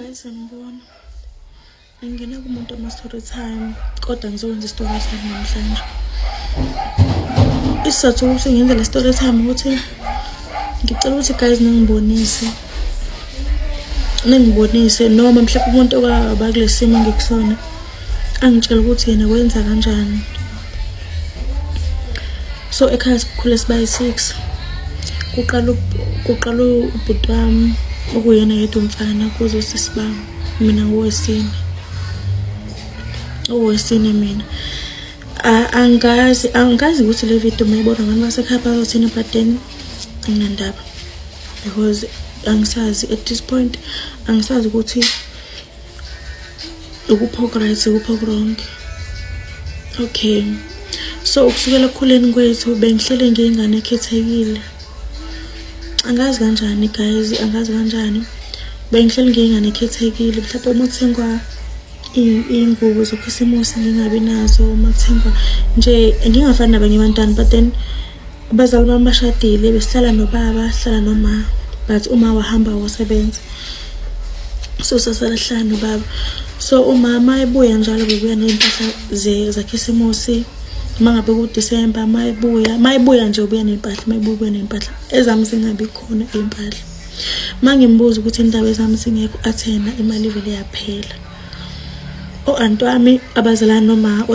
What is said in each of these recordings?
Guys, sanibona. Angingena kumuntu ama-story time, kodwa ngizokwenza i-story time namhlanje. Isizathu ukuthi ngenze le story time ukuthi ngicela ukuthi guys ningibonise, ningibonise noma mhlawumbe umuntu okaba kule simo engikusona angitshele ukuthi yena wenza kanjani. So ekhaya sikhule sibayi-six. Kuqala ubhuti wami, okuyena yedwa umfana, kuze usisi bami, mina ngowesine, owesine mina. Angazi ukuthi le video mayibona abantu basekhaya bazothini, but then anginandaba because angisazi at this point, angisazi ukuthi ukuphi oku-right, ukuphi oku-wrong. Okay, so ukusukela ekukhuleni kwethu bengihlele ngiyingane ekhethekile. Angazi kanjani guys, angazi kanjani, bengihleli ngiyingane ekhethekile. Mhlawumbe uma kuthengwa iy'ngubo zokhisimusi ngingabi nazo, uma kuthengwa nje ngingafani nabanye abantwana. But then abazali bami bashadile, besihlala nobaba, sihlala noma, but uma wahamba wosebenza, so sasala sihlala nobaba. So umama ebuya njalo bebuya ney'mpahla zakhisimusi. Uma ngabe kuDisemba, uma ebuya nje ubuya ney'mpahla, uma ebuya ubuya ney'mpahla, ezami zingabi khona iy'mpahla. Uma ngimbuza ukuthi indaba ezami zingekho, athi yena imali ivele yaphela. O-anti wami abazalana noma,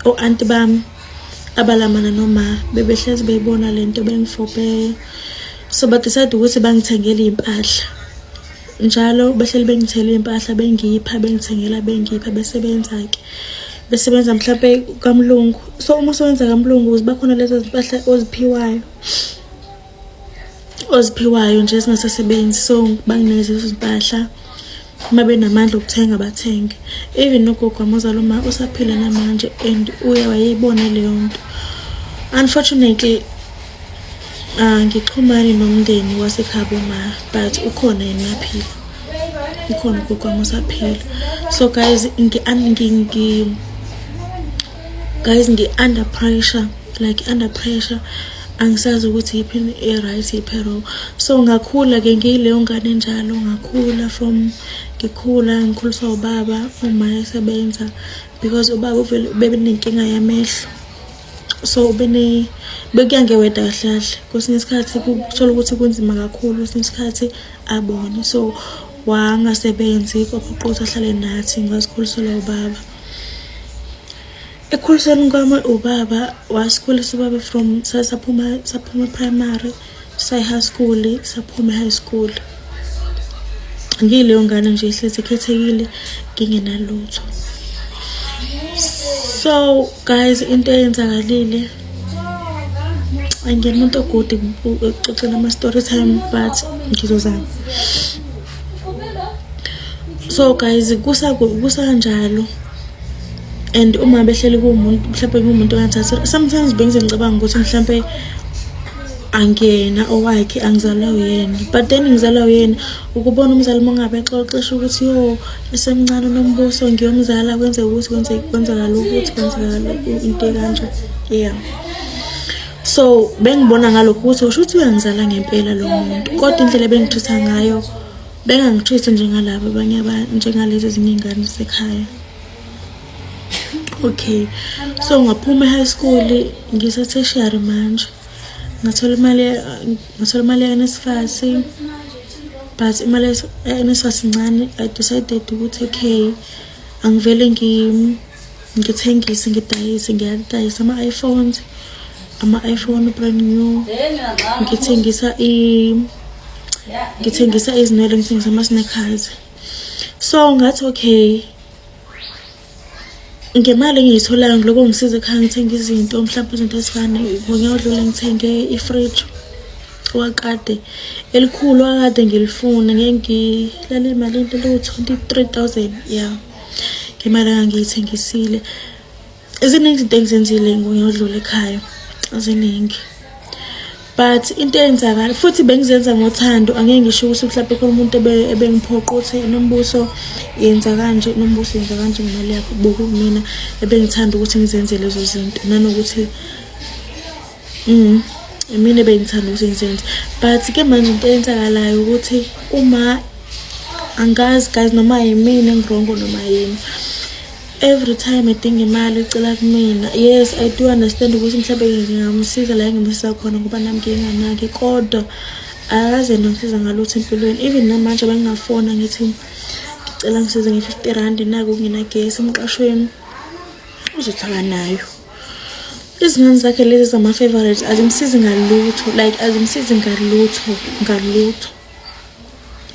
o-anti bami abalamana noma, bebehlezi beyibona lento bengifobhe, so ba-decide ukuthi bangithengele iy'mpahla njalo. Behleli bengithengela iy'mpahla, bengipha, bengithengela, bengipha. Besebenza-ke, besebenza mhlampe kamlungu. So uma usebenza kamlungu ziba khona lezo zimpahla oziphiwayo nje ezingasasebenzi. So banginikeza lezo zimpahla, uma benamandla okuthenga bathenge. Even nogogo wami ozala uma usaphila namanje and uye wayeyibona leyo nto. Unfortunately angixhumani nomndeni wasekhabo ma, but ukhona yena, uyaphila, ukhona ugogo wami usaphila. So guys, guys, ngi-under pressure, like under pressure, angisazi ukuthi yiphi e-right, yiphi e-wrong. So ngakhula-ke ngiyileyo ngane enjalo, ngakhula from ngikhula ngikhuliswa ubaba, uma esebenza, because ubaba uvele bebenenkinga yamehlo. So ubene bekuya nge-weather kahle kahle, kwesinye isikhathi kuthola ukuthi kunzima kakhulu, kwesinye isikhathi abone. So wangasebenzi, kwaphoqa ukuthi ahlale nathi, ngazikhuliselwa ubaba. Ekukhuliseni kwami ubaba wasikhulisa ubaba from saphuma primary, saye high school, saphuma high school. Ngiyileyo ngane nje ihlezi ikhethekile, ngingenalutho. So guys, into eyenzakalile, angiyena umuntu o-good ekuxoxela ama-story time, but ngizozama. So guys, kusanjalo and uma behleli kuwumuntu, mhlawumbe kuwumuntu ongathathi, sometimes bengize ngicabanga ukuthi mhlawumbe angiyena owakhe, angizalwa uyena, but then ngizalwa uyena. Ukubona umzali uma ngabe exoxisha ukuthi yo, esemncane uNombuso ngiyomzala, kwenzeka ukuthi kwenzeka ukuthi kwenzeka into ekanje, yeah. So bengibona ngalokho ukuthi usho ukuthi uyangizala ngempela lo muntu, kodwa indlela ebengitreat ngayo bengangitreat njengalabo abanye, njengalezi ezinye iy'ngane zasekhaya. Okay, so ngaphuma e-high school, ngise-tertiary manje, ngathola imali ya-NSFAS, but imali ya-NSFAS incane. I decided ukuthi okay, angivele ngithengise, ngidayise, ngiyadayisa ama-iPhones, ama-iPhone brand new, ngithengisa izinwele, ngithengisa ama-sneakers. So ngathi okay, ngemali engiyitholayo ngiloko ngisiza ekhaya, ngithenga izinto, mhlawumbe izinto ezifana, ngonyaka odlule ngithenge i-fridge wakade elikhulu akade ngilifuna, ngeke ngilale imali into ewu-23,000, yeah, ngemali engangiyithengisile. Ziningi izinto engizenzile ngonyaka odlule ekhaya, ziningi, but into eyenzakala futhi bengizenza ngothando. Angeke ngisho ukuthi mhlawumbe khona umuntu ebengiphoqa ukuthi Nombuso yenza kanje, Nombuso yenza kanje ngemali yakho. Bokumina ebengithanda ukuthi ngizenze lezo zinto, nanokuthi mina ebengithanda ukuthi ngizenze. But ke manje into eyenzakalayo ukuthi uma Angazi guys noma yimina engi-wrong noma yini. Every time edinga imali ucela kumina. Yes, I do understand ukuthi mhlawumbe ngingamsiza la engimsiza khona ngoba nami nginganaki, kodwa akaze ngisiza ngalutho empilweni. Even namanje bengingafona ngithi ngicela ngisize nge-R50, naku nginagesi emqashweni, uzothola nayo. Izingane zakhe lezi zama-favorites azimsizi ngalutho, like azimsizi ngalutho, ngalutho.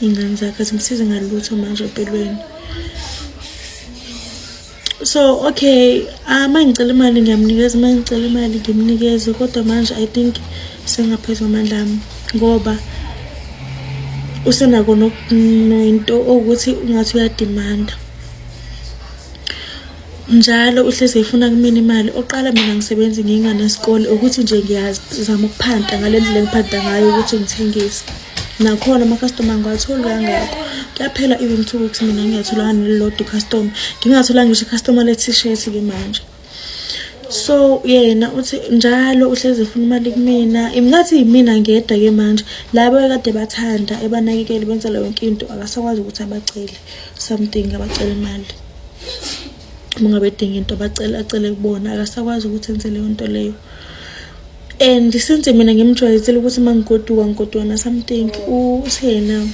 Iy'ngane zakhe azimsizi ngalutho manje empilweni. So okay, uma ngicela imali ngiyamnikeza, uma ngicela imali ngimnikeze, kodwa manje I think sengaphezu kwamandla ami ngoba usenako nento okuthi ungathi uyadimanda. Njalo uhlezi efuna kumina imali. Oqala mina ngisebenzi ngiyingane yesikole, ukuthi nje ngiyazama ukuphanta ngale ndlela engiphanta ngayo ukuthi ngithengise. Nakhona ama-customer angiwatholi kangako. Kuyaphela even 2 weeks mina ngiyatholanga nelilodwa i-customer. Ngingatholanga ngisho i-customer le-t-shirt-ke manje. So yena uthi njalo uhlezi efuna imali kumina. Ngathi yimina ngedwa-ke manje. Labo ekade bathanda ebanakekele benzela yonke into, akasakwazi ukuthi abacele something, abacele imali. Uma ngabe edinga into abacele, acele kubona, akasakwazi ukuthi enze leyo nto leyo. And since mina ngimjwayezile ukuthi uma ngigoduka ngigoduka na something, uthi yena,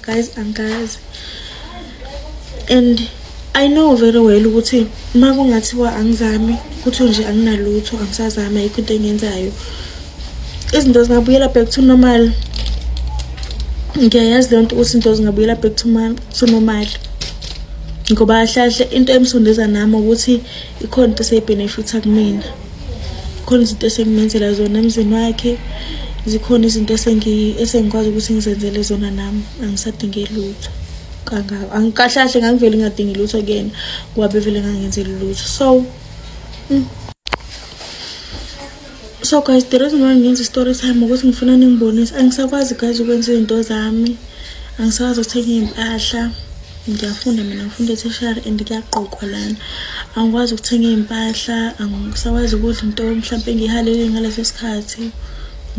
guys, angazi. And I know very well ukuthi uma kungathiwa angizami, kuthiwe nje anginalutho, angisazami, ayikho into engiyenzayo, izinto zingabuyela back to normal. Ngiyayazi leyo nto ukuthi izinto zingabuyela back to normal ngoba kahle kahle into emsondeza nami ukuthi ikhona into eseyibhenefitha kumina, khona izinto esengimenzela zona emzini wakhe, zikhona izinto esengikwazi ukuthi ngizenzele zona nami, angisadingi lutho kangako. Kahle kahle ngangivele ngingadingi lutho kuyena ngoba bevele ngangenzeli lutho. So guys, the reason why ngenza i-story time ukuthi ngifuna ningibonise angisakwazi guys ukwenza izinto zami, angisakwazi ukuthenga iy'mpahla. Ngiyafunda mina, ngifunda e-tertiary and kuyaqokwa lana. Angikwazi ukuthenga iy'mpahla, angisakwazi ukudla into mhlawumpe engiyihalele ngaleso sikhathi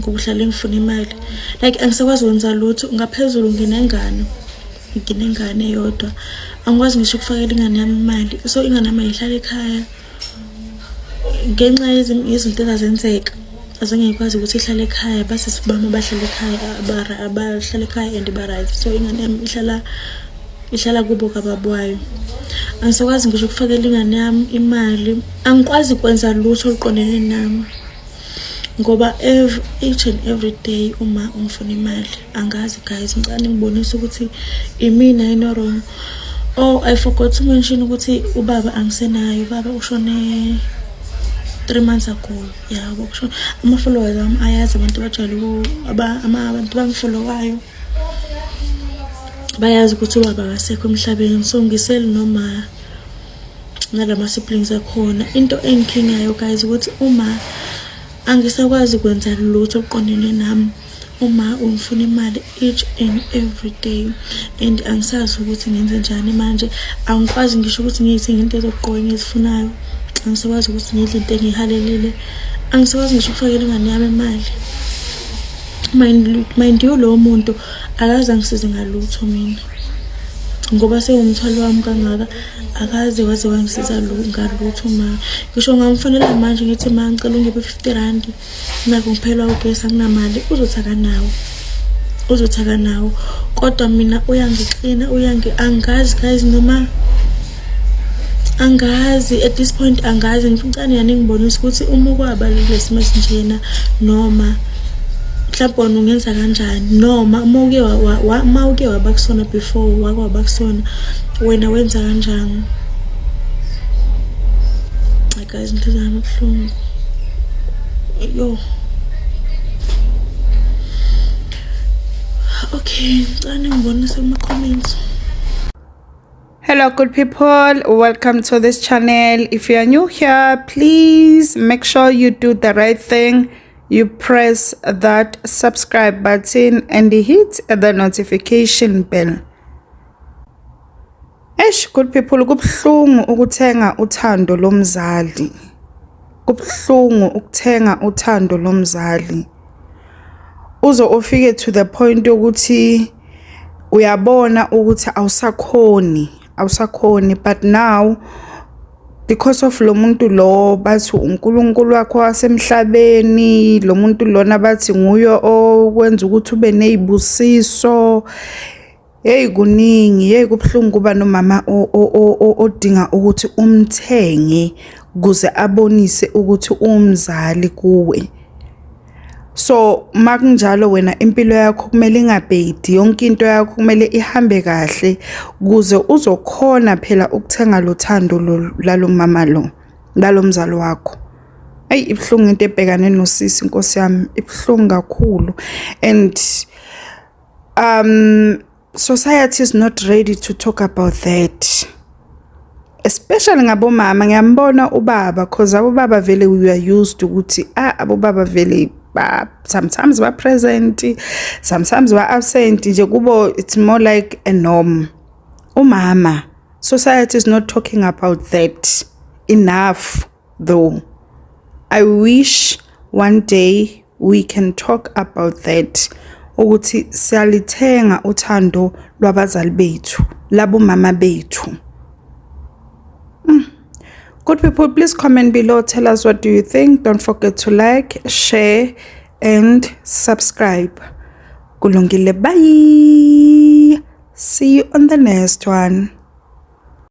ngoba uhlale ngifuna imali. Like angisakwazi ukwenza lutho. Ngaphezulu nginengane, nginengane eyodwa, angikwazi ngisho ukufakela ingane yami imali. So ingane yami ayihlala ekhaya ngenxa yezinto ezazenzeka, azange ngikwazi ukuthi ihlale ekhaya. Base bami abahlala ekhaya, abahlala ekhaya and ba-right. So ingane yami ihlala kubo kababa wayo. Angisakwazi ngisho ukufakela ingane yami imali, angikwazi kwenza lutho oluqondene nami ngoba each and every day uma ungifuna imali. Angazi guys, ngicela ningibonise ukuthi imina yini wrong. Oh, I forgot to mention ukuthi ubaba angisenayo. Ubaba ushone 3 months ago. Ya, kushona. Ama-followers ami ayazi, abantu abajwayele abantu bangifollowayo bayazi ukuthi ubaba akasekho emhlabeni. So ngisele noma nalama siblings akhona. Into engikhingayo guys ukuthi uma angisakwazi ukwenza lutho okuqondene nami, uma ungifuna imali each and every day and angisazi ukuthi ngenze njani manje. Angikwazi ngisho ukuthi ngiyithenge into ezokugqoka engizifunayo, angisakwazi ukuthi ngidle into engiyihalelile, angisakwazi ngisho ukufakela ingane yami imali. Mind you, lowo muntu akaze angisize ngalutho mina ngoba sewumthwalo wami kangaka, akaze waze wangisiza ngalutho. Ma ngisho ngamfonela manje ngithi, "Ma, ngicela ungiphe R50, nakho ngiphelwa ugesi, anginamali," uzothi akanawo, uzothi akanawo. Kodwa mina uyangixina, uyangi angazi guys, noma angazi at this point, angazi. Ngicela yani ngibonisa ukuthi uma kwaba lesimo esinjena noma mhlawumbe wena ungenza kanjani, noma uma uke waba kusona before, wake waba kusona wena, wenza kanjani? Hayi guys, inhliziyo yami ibuhlungu, yo. Okay, ngicela ningibonise kuma-comments. Hello, good people. Welcome to this channel. If you are new here, please make sure you do the right thing. You press that subscribe button and hit the notification bell. Eish, good people, kubuhlungu ukuthenga uthando lomzali. Kubuhlungu ukuthenga uthando lomzali. Uze ufike to the point yokuthi Uyabona ukuthi awusakhoni, awusakhoni, but now because of lo muntu lo bathi uNkulunkulu wakho wasemhlabeni, lo muntu lona bathi nguye okwenza ukuthi ube nezibusiso. Hey, kuningi, hey, kubuhlungu kuba nomama odinga ukuthi umthenge kuze abonise ukuthi umzali kuwe. So makunjalo, wena impilo yakho kumele ingabhedi, yonke into yakho kumele ihambe kahle ukuze uzokhona phela ukuthenga lo thando lalo mama lo, lalo mzali wakho. Ayi, ibuhlungu into ebhekane nosisi, Nkosi yami, ibuhlungu kakhulu, and society is not ready to talk about that, especially ngabomama. Ngiyambona ubaba, 'cause abobaba vele we are used ukuthi abobaba vele ba sometimes ba present, sometimes ba absent nje kubo, it's more like a norm. Umama, society is not talking about that enough though. I wish one day we can talk about that, ukuthi siyalithenga uthando lwabazali bethu, labomama bethu. Good people, please comment below, tell us what do you think. Don't forget to like, share and subscribe. Kulungile, bye, see you on the next one.